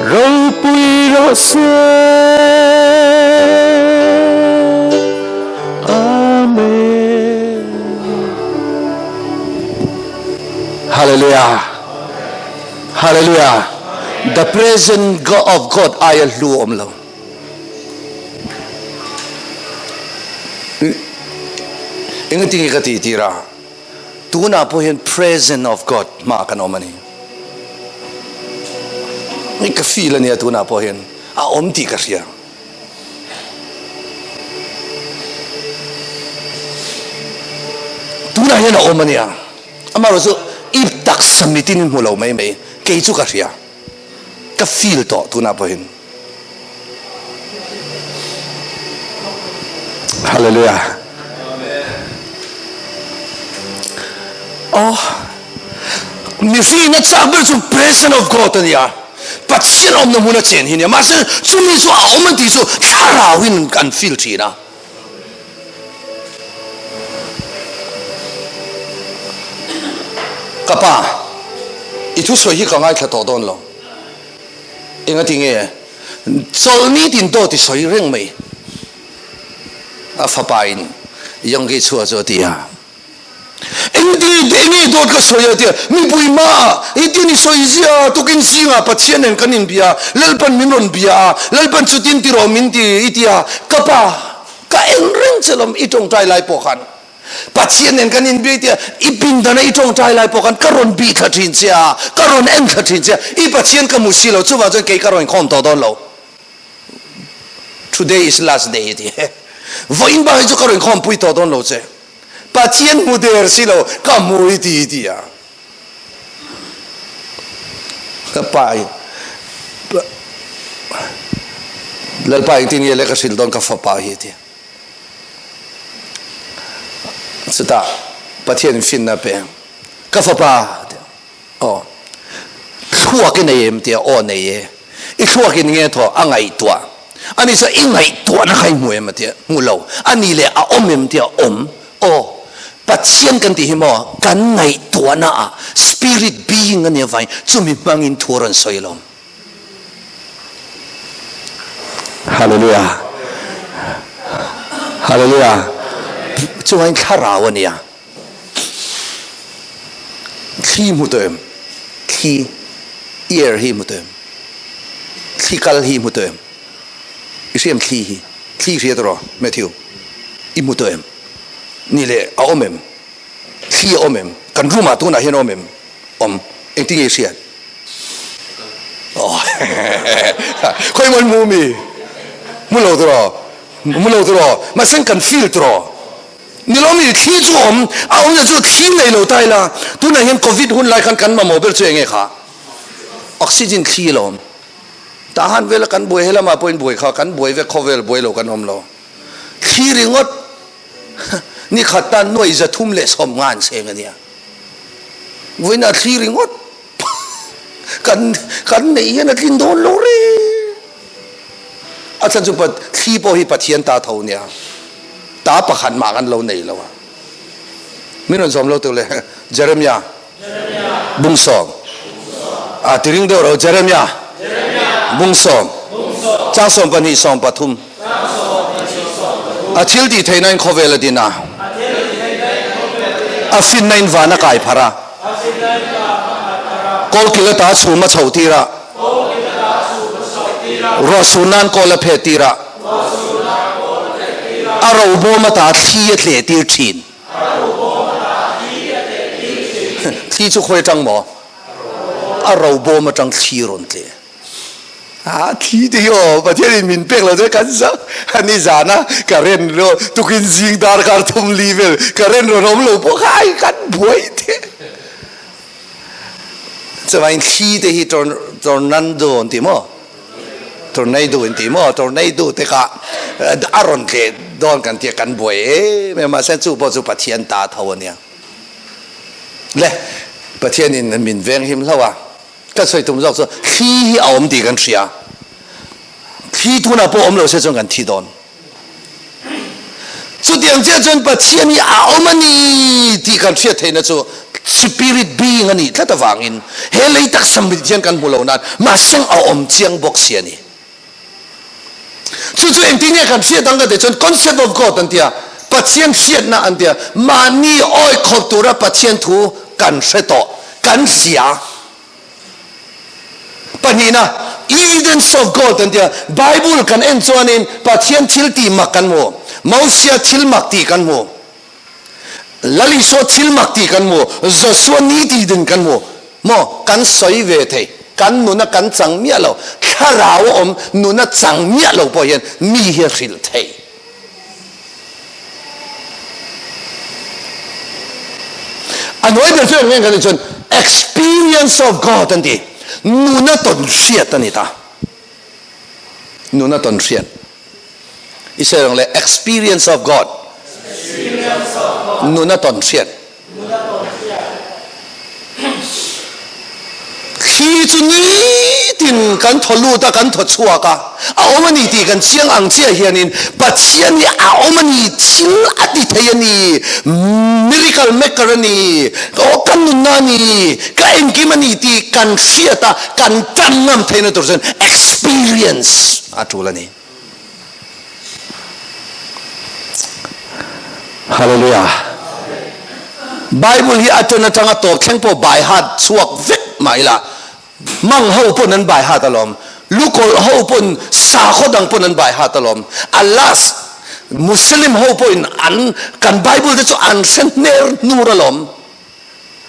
Ropui rawh se. Amen. Hallelujah. Hallelujah. The present God of God aia hlu awm lo. Engati nge ka ti tira? Tunah pawh hian present of God hmaah kan awm a ni. Ni ka feel a nia tunah pawh hian a awm tih ka hria. Tunah hian a awm a nia. Amaherawh chu i taksa mitin i hmu lo mai mai. Kei chu ka hria. Ka feel tawh tunah pawh hian. Hallelujah. Oh, mihring a chak ber chu presence of God a nia. Pathian awmna hmun a chen hi nia. Mahse chumi chu a awm an tih chu thlarauin an feel thin a. Ka pa, i thusawi hi ka ngaithla tawh dawn lo. Engati nge chawlhni tin dawt i sawi reng mai? A fapa in Yonggi chhuah chu a ti a. Engti enge dawt ka sawi a tia mipui hmaah hitin i sawi zia tukin zingah Pathian nen kan inbia Lalpan min rawn bia a Lalpan chutin ti rawh min ti i tia ka pa ka en reng che lawm i tawngtai lai pawh khan Pathian nen kan inbia i tia i pindana i tawngtai lai pawh khan ka rawn bih thla thin che a ka rawn en thla thin che a i Pathian ka hmu si lo chuvang chuan kei ka rawn inkhawm tawh dawn lo. Today is last day i ti. Vawiin bak hi chu ka rawn khawmpui tawh dawn lo che. Pathian hmu der si lo, ka hmu i ti i ti a. Ka pa in Lalpa engtin nge le ka hrilh dawn ka fapa hi a ti. Chutah Pathian in finna a pe. Ka fapa a ti. Aw. Thluak i nei em tia aw nei e. I thluak in nge thaw a ngaihtuah. Ani chuan i ngaihtuahna kha i hmu em a tia hmu lo. Ani leh a awm em tia awm. Aw. Pathian kan tih hi maw kan ngaihtuahna ah spirit being a nia vangin chumi hmangin thu a rawn sawi alawm. Hallelujah. Hallelujah. Chuvangin thlarau a nia. Thli hmu tawh em? Thli, air hi hmu tawh em? Thli kal hi hmu tawh em? I hria em thli hi? Thli hria tawh rawh Matthew. I hmu tawh em? Ni leh a awm em? Thli a awm em? Kan room ah tunah hian a awm em? Awm. Engtin nge i hriat? Aw khawi maw hmu mi? Hmu lo tawh rawh. Hmu lo tawh rawh. Mahse kan feel tawh rawh. Ni lo mi thli chu awm, a awmzia chu thli nei lo ta ila, tunah hian covid hun lai khan kan mamawh ber chu eng nge kha? Oxygen thli a lo awm. Tah han vela kan buai helamah pawhin buai kha kan buai vek khawvel buai lo kan awm lo. Thli ringawt ni khat tan nuai 315 an cheng a nia. Vawiinah thli ringawt kan kan neih hian a tlin dawn lo reng. A chhan chu thli pawh hi Pathian ta tho nia. Ta pakhat mah kan lo nei lo a. Min rawn zawm lo tu le Jeremiah bungsawm. A tiring deuh ro Jeremiah bungsawm. Chang 12 13. A thil tih theihna in khawvel a din a. A finna in van a kai phar a. Kawlkil ata chhum a chhoh tir a. Ruahsur nan kawl a phet tir a. A robawm ata thli a tleh tir thin. Thli chu khawi atang maw? A robawm atang thli rawn tleh. A thi te hi aw Pathian in min pek lo chu kan zak ani zan a current ro tukin zing darkar thum li vel current rawn awm lo pawh kha ai kan buai te chuvain thli te hi tornado an ti maw tornado an ti maw tornado te kha a rawn tleh dawn kan tia kan buai em em a mahse chu pawh chu Pathian ta tho ania le Pathian in min veng him hlauh a. Ka sawi tum zawk chu thli hi a awm tih kan hria. Thli tunah pawh awm lo se chuan kan thi dawn. Chutiang chiah chuan Pathian hi a awm a ni tih kan hriat theihna chu spirit being a nih tlat avangin he lei taksa mit hian kan hmu lo nan mahse a awm chiang bawk si a ni. Chu chu engtin nge kan hriat ang ka tih chuan concept of God an tia, Pathian hriatna an tia, mahni awi khawp tura Pathian thu kan hre tawh, kan hria. Pahnihna, evidence of God an tia, Bible kan en chuanin Pathian thil tih mak kan hmu, Mosia thil mak tih kan hmu, Lal Isua thil mak tih kan hmu, Joshua ni tih din kan hmu. Maw? Kan sawi ve thei. Kan nuna kan chang miah lo. Thlarau a awm, nuna chang miah lo pawh hian mi hi a hrilh thei. A hnuai ber chu eng nge kan tih chuan experience of God an ti. Nuna tawn hriat a ni ta. Nuna tawn hriat. I sawi ang le experience of God. Nuna tawn hriat. Thli chu nitin kan thaw lut a, kan thaw chhuak a, a awm a ni tih kan chiang ang chiah hianin Pathian hi a awm a ni, thil a ti thei a ni, miracle maker a ni, aw ka nunna a ni, ka engkim a ni tih kan hriat a, kan tan ngam theihna tur chuan experience a tul a ni. Hallelujah. Bible hi a ṭan aṭanga tawp thleng pawh by heart chhuak vek mah ila, mang ho pawn an by heart alawm, lukawlh ho pawn, sakhaw dang pawn an by heart alawm, a last Muslim ho pawhin an kan Bible te chu an hre hner hnur alawm.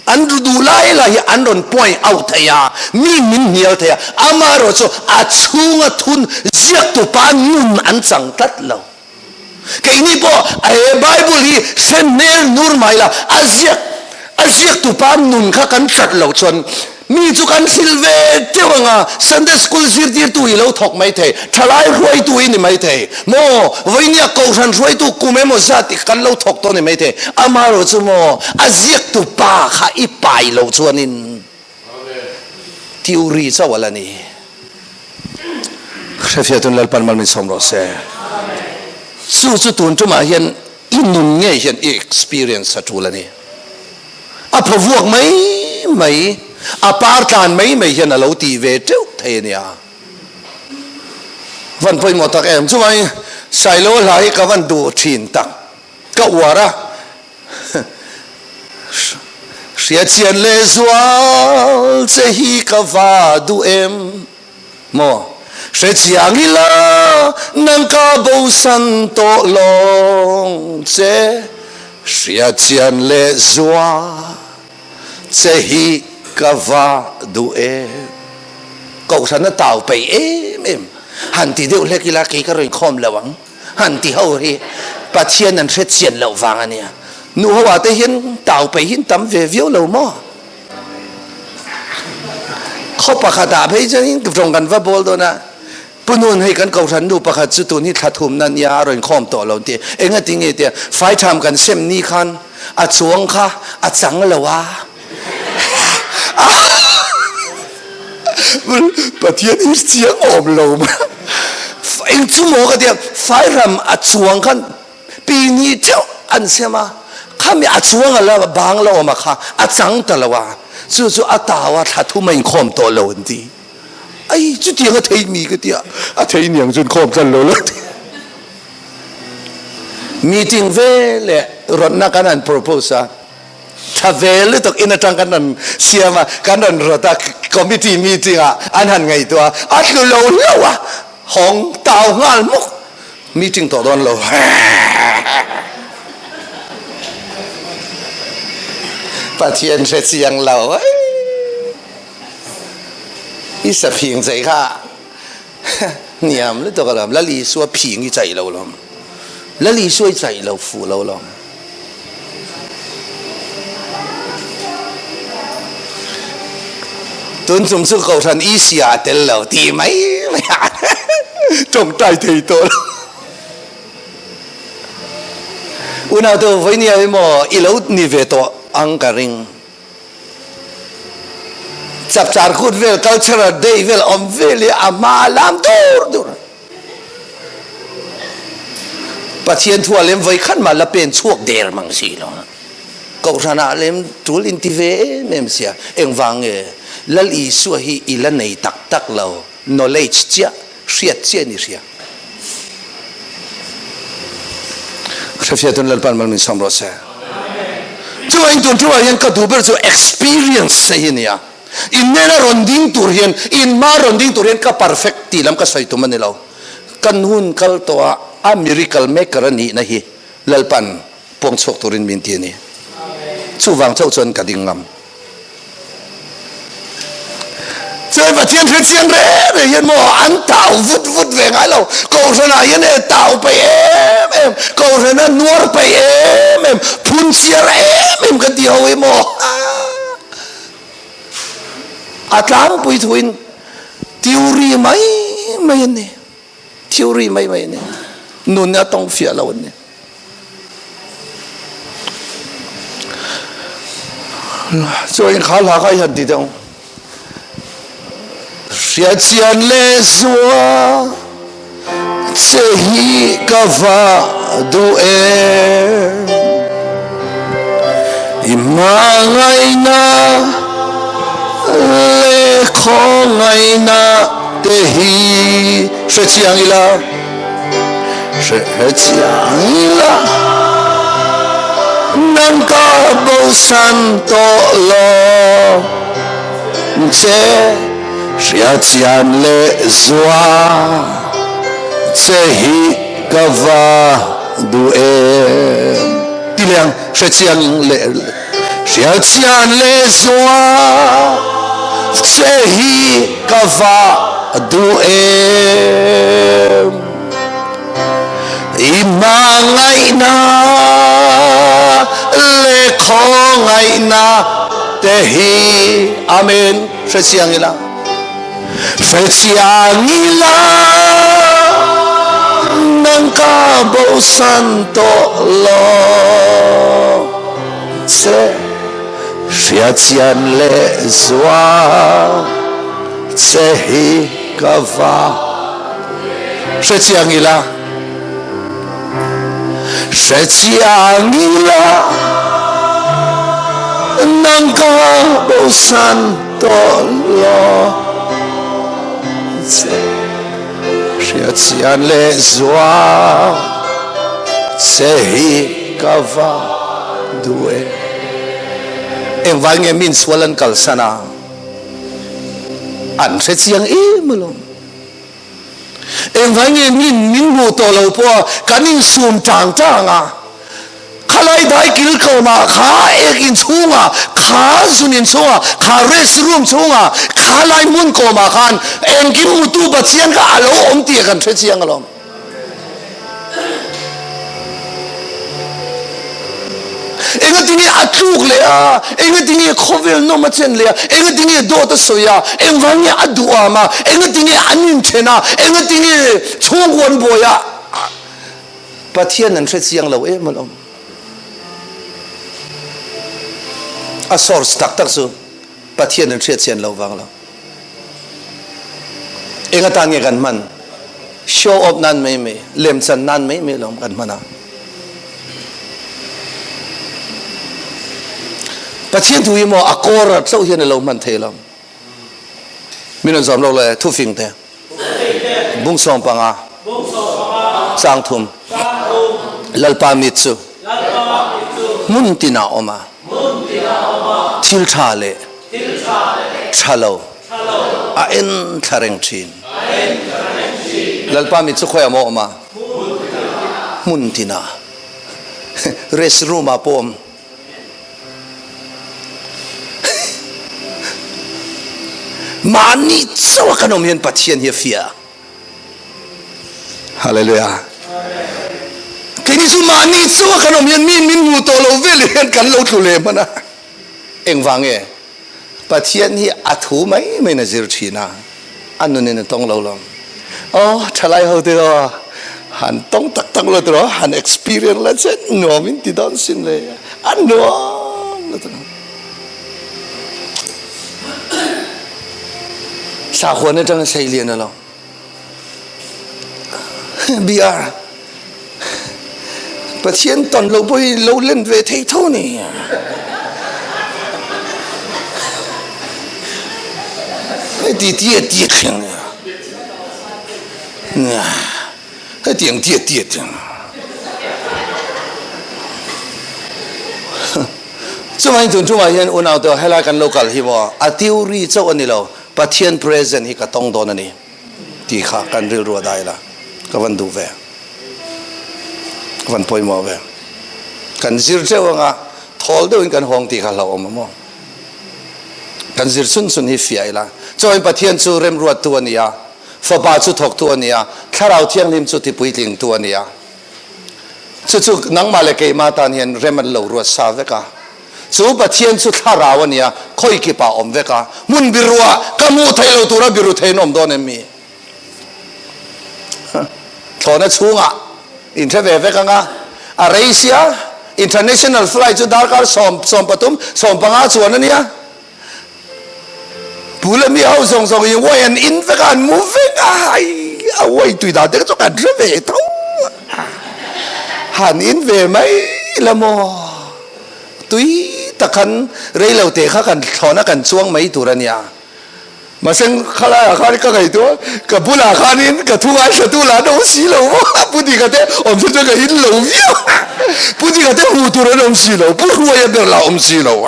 An duh lai lai hi an rawn point out thei a, mi min hnial thei a, amaherawhchu a chhunga thun ziaktupa nun an chang tlat lo. Keini pawh he Bible hi hre hmel nur mai la, a ziak a ziaktupa nun kha kan hrat loh chuan mi chu kan hrilh ve teuh ang a, Sunday school zirtirtu i lo thawk mai thei, thalai hruaitu i ni mai thei maw, vawinia kohhran hruaitu kum emaw zat i kan lo thawk tawh ni mai thei, amaherawhchu maw a ziaktupa kha i pai loh chuanin Theory chauh a la ni. Hrefiatun Lalpan mal min sawm rawh se. Chu chu tun tumah hian i nun ngei hian i experience a tul a ni. A phavuak mai mai, a par tlan mai mai hian a lo ti ve teuh thei a nia. Van pawimawh tak em. Chuvangin Sailo hla hi ka van duh thin tak. Ka uar a. Hriatchian leh zual che hi ka va duh em maw? Hrechiang ila nang ka bosan tawh lawng che. Hriatchian leh zual che hi ka va duh em? Kohhran a tau peih em em. Han ti deuh hlek ila kei ka rawn khawm lo ang. Han ti ho hi Pathian an hre chian loh vang a nia. Nu ho ah te hian tau peih hi an tam ve viau lo maw? Khaw pakhat ah phei chuan tawng kan va bawl dawn a, Pu Nun hei kan kohhran nu pakhat chu tun hi thla thumna nia a rawn khawm tawh lo ti. Engati nge tia faitham kan sem ni khan a chuang kha a chang lo a. Pathian hi chiang awm lo ma eng chu maw ka tia fairam a chuang khan pi ni theuh an siam a khami a chuang ala bang la awm a kha a chang ta lo a chu chu a tau a thla thum a inkhawm tawh lo an ti ai chutiang a thei mi ka tia a thei niang chuan khawm tlan lo la ti meeting ve leh rawtna kan han propose a Tha ve lutuk in atang kan rawn siam a, kan rawn rawt a, committee meeting ah an han ngaihtuah a, a tlu lo hlauh a, hawng tau nghal hmuk, meeting tawh dawn lo. Pathian hre chiang lo i sa phing chei kha hniam lutuk alawm, Lal Isua phing i chei lo lawm, Lal Isua i chei lo fuh lo lawm. Tun chung chu Kohhran Isia a tel lo ti mai mai a tawngtai thei tawh lo. Unau te vawinia hi maw i lo ni ve tawh ang ka ring. Chapchar kut vel cultural day vel awm vel hi a hma a lam dur dur. Pathian thu ah lem voi khat mah la pen chhuak der mang si lo. Kohhran ah lem tul in ti ve em em sia. Engvang nge Lal Isua hi i la nei tak tak lo. Knowledge chiah, hriat chiah ni hria. Hrefiatun Lalpan mal min sawm rawh se. Chuan tun thu ah hian ka duh ber chu experience hi nia. In nena rawn ding tur hian, in hma rawn ding tur hian ka perfect tih lam ka sawi tum a ni lo. Kan hun kal tawh a, a miracle maker a nihna hi Lalpan puang chhuak turin min ti a ni. Chuvang chauh chuan ka ding ngam. Chuan Pathian hre chiang reng reng hian maw an tau vut vut ve ngai lo. Kohhranah hian e tau peih em em, kohhrana nuar peih em em, phun chiar em em kan ti ho hi maw. A tlangpui thuin theory mai mai an ni. Theory mai mai an ni. Nun a tawng fiah lo an ni. Chuan kha hla kha i han ti deuh. Hriatchian leh zua che hi ka va duh em. I hmangaihna leh khawngaihna te hi hrechiang ila, hrechiang ila. Nang ka bosan tawh lo che Hria chian leh zua che hi ka va duh em Ti leh ang hre chiang leh Hria chian leh zua che hi ka va duh em. I hmangaihna leh khawngaihna te hi Amen hre chiang ila hre chiang ila nang ka bosan tawh lo che hria chian leh zual che hi ka va Hre chiang ila Hre chiang ila Nang ka bosan tawh lo che Hria chian leh zual che hi ka va duh e Engvai nge min sual an kalsan a An hre chiang em alawm. Engvai nge min min hmuh tawh lo pawh a kan insum tang tang a, khalai dai kil kawmah kha ek inchhungah, kha zun inchhungah, kha rest room chhungah, khalai hmun kawmah khan engkim hmutu Pathian kha a lo awm tih kan hre chiang alawm. Engatinge a tluk leh a, engatinge khawvel nawm a chen leh a, engatinge dawt a sawi a, engvange a duham a, engatinge an inthen a, engatinge chhungkaw an buai a, Pathian an hre chiang lo em alawm. A source tak tak chu Pathian an hriat chian lo vang lo. Eng atan nge kan hman? Show off nan mai mai, lemchan nan mai mai lawm kan hman a. Pathian thu hi maw a kawr a chauh hian a lo hman thei lo. Min rawn zawm lo le thufing te. Bung 15 chang thum. Lalpa mit chu hmun tinah awm a. Thil tha leh tha lo a en thla reng thin. Lalpa mit chu khawiah maw awm a? Hmun tinah. Rest room ah pawh awm. Mahni chauh a kan awm hian Pathian hi a fiah. Hallelujah. Keini chu mahni chauh a kan awm hian mi min hmu tawh lo vel hian kan lo tlu leh hman a. Engvang nge? Pathian hi a thu mai mai in a zir thin a, a nun in a tawng lo lo. Aw, thalai ho te aw, han tawng tak tak lo tiraw, han experience la che nuam in ti dawn sin le, a nuam lo tiraw. Sakhuan atang a sei lian alo. BR Pathian ton lo pawh hi lo len ve thei tho ni. Hei ti ti ti thleng ni. Hei tiang ti ti thleng. Chuvangin tun tumah hian unau te helai kan lo kal hi maw a theory chauh a ni lo Pathian present hi ka tawng dawn a ni tih kha kan rilru a dai la ka van duh ve ka van pawimawh ve kan zir teuh anga thawl deuhin kan hawng tih kha hlauhawm a maw kan zir chhun chhun hi fiah ila chuvangin Pathian chu remruattu a ni a fapa chu thawktu a ni a thlarau thianghlim chu tipuitlingtu a ni a Chu chu nangmah leh keimah tan hian rem an lo ruat sa vek a. Chu Pathian chu thlarau a nia, khawi kipah a awm vek a. Hmun biruah ka hmuh theih lo tura biru thei an awm dawn em mi? Thlawhna chhungah inhre ve vek ang a. A rei sia, international flight chu darkar sawm, 13, 15 chuan a nia. Pu leh mi ho zawng zawng in uai an in vek a, an mu vek a, ai a uai tui dan te kha chu kan hre ve tho han in ve mai la maw tui tak khan rei lo te kha kan thlawna kan chuang mai tur a nia mahse khalai ah khan ka ngaihtuah ka bulah khanin ka thu ngai hre tu lah an awm si lo maw pu dika te awm chu chuan ka in lo viau. Pu Dika te hmuh tur an awm si lo, Pu Hruaia ber lah awm si lo.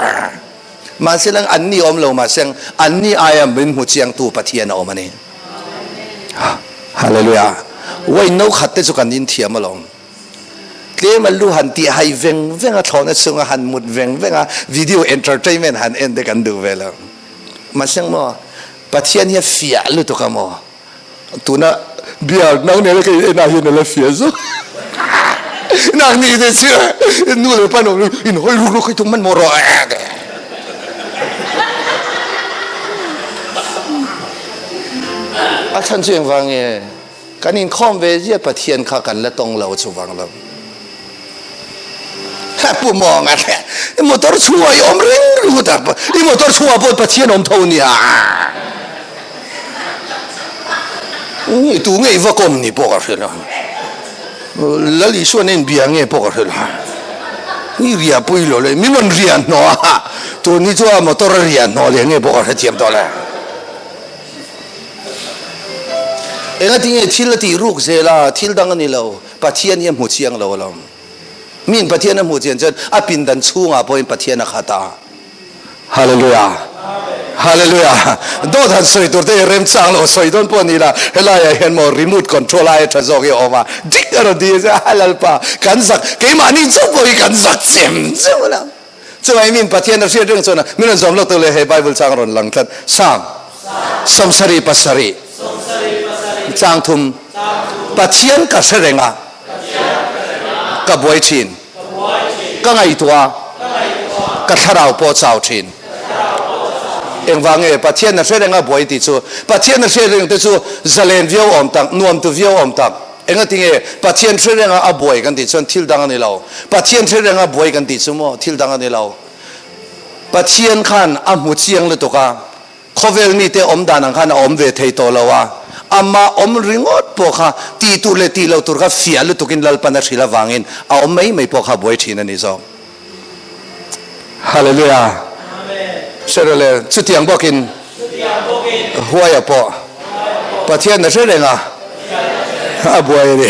Mahse lang anni awm lo mahse anni aia min hmu chiangtu Pathian a awm a ni. Hallelujah. Wine no khat te chu kan inthiam alawm. Tlem a lu han tih hai veng veng a thlawhna chunga han mut veng veng a video entertainment han en te kan duh ve lo. Mahse maw Pathian hi a fiah lutuk a maw? Tuna biak nang nena ka in en ah hian a la fiah zawk. Nang ni te chu nu leh pa nuam in hawi ruk ruk hi tum hmanhmawh rawh. A chhan chu engvang nge? Kan inkhawm ve zia Pathian kha kan la tawng lo chuvang lo. Ha pu mawng a i motor chhungah i awm reng ringawt a, i motor chhungah pawh Pathian awm tho nia. Nge tu nge i va kawm ni pawh ka hre lo. Lal Isua nen bia nge pawh ka hre lo. Ni ria pui lo le, mi rawn ria hnawh a, tun hi chuan motor a ria hnawh leh nge pawh ka hrethiam tawh lo. Engatinge thil a tih ruk zel a, thil dang a ni lo, Pathian hi a hmu chiang lo alawm. Miin Pathian a hmuh chian chuan a pindan chhungah pawhin Pathian a khat a. Hallelujah! Hallelujah! Dawt han sawi tur te hi remchang lo sawi dawn pawh a ni la, helaiah hian maw remote control aia tha zawk hi a awm a, dik a rawn ti a, a Lalpa kan zak, keimahni chauh pawh hi kan zak chem chem a lo. Chuvangin min Pathian a hriat reng chuan min rawn zawm lawk tawh le hei Bible chang a rawn lang tlat. Psalm 77 chang thum Pathian ka hre reng a, ka buai thin, ka ngaihtuah a, ka thlarau pawh chau thin. Engvang nge Pathian a hre reng a buai tih chu? Pathian a hriat reng te chu zalen viau awm tak, nuam tu viau awm tak. Engati nge Pathian hre renga a buai kan tih chuan thil dang a ni lo. Pathian hre renga buai kan tih chu maw thil dang a ni lo. Pathian khan a hmu chiang lutuk a, khawvel mite awm dan ang khan a awm ve thei tawh lo a, amah awm ringawt pawh kha tih tur leh tih loh tur kha fiah lutukin Lalpan a hrilh avangin a awm mai mai pawh kha a buai thin a ni zawk. Hallelujah. Hre rawh le, chutiang bawkin huaia pawh Pathian a hre reng a, a buai a ni.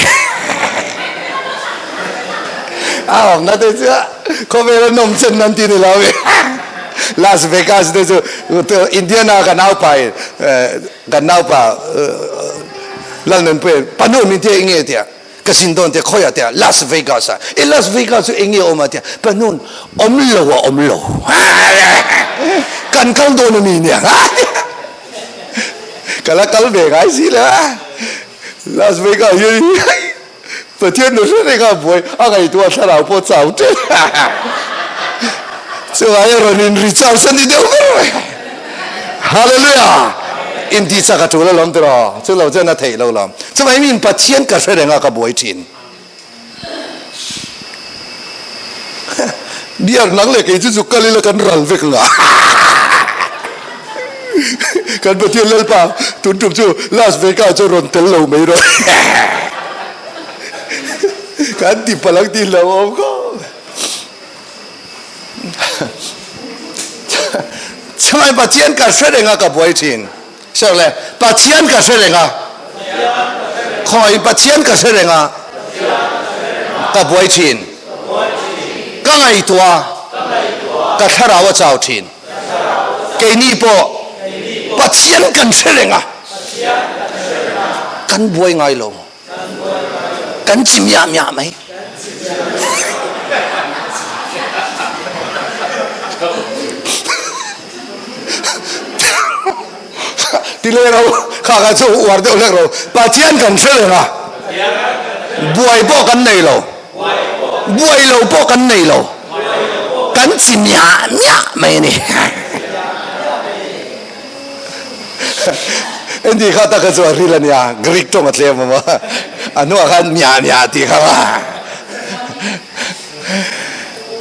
A awmna te chu khawvela nawm chen nan ti ni lo mi. Las Vegas te chu Indiana kan naupa in kan naupa Lalnunpuia panu min tia enge tia. Ka zin dawn tia khawiah tia Las Vegas ah. I Las Vegas chu eng nge awm a tia Pahnun awm lo a awm lo. Kan kal dawn a mi nia. Ka la kal ve ngai si le. Las Vegas hian Pathian nu hre reng a buai a ngaihtuah thlarau pawh chau tep. Chuvang hian rawn in recharge a ni deuh ber mai. Hallelujah! Intih chak a tul alawm tiraw? Chu lo chuan a theih lo lawm. Chuvangin min Pathian ka hre reng a ka buai thin. Biar nang leh kei chu chu kal ila kan ral vek nga. Kan Pathian Lalpa tun tum chu Las Vegas chu rawn tel lo mai rawh. Kan ti palh ang tih hlauhawm khawp. Chumai Pathian ka hre reng a ka buai thin. Sir le, Pathian ka hre reng a. Khawi Pathian ka hre reng a. Ka buai thin. Ka ngaihtuah a. Ka thlarau a chau thin. Keini pawh Pathian kan hre reng a. Kan buai ngai lo. Kan chi miah miah mai. Ti le ro kha kha chu uar deuh hlek ro. Pathian kan hre reng a. Buai pawh kan nei lo. Buai lo pawh kan nei lo. Kan chi miah miah mai a ni. Enti kha taka chu a ril a nia, Greek tawng a tlem a maw? A hnuah khan mia mia tih kha ma.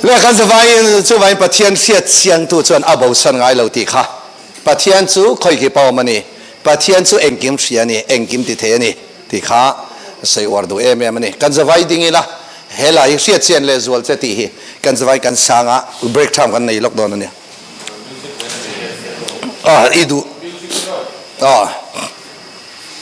Le kan zavaiin chuvangin Pathian hriat chiangtu chuan a bosan ngai lo tih kha. Pathian chu khawi ki pawm a ni, Pathian chu engkim hria a ni, engkim ti thei a ni tih kha sawi uar duh em em a ni. Kan zavai ding ila helai hi hriat chian leh zual che tih hi kan zavai kan sang a, break time kan nei lawk dawn a nia. Ah, i duh. Ah.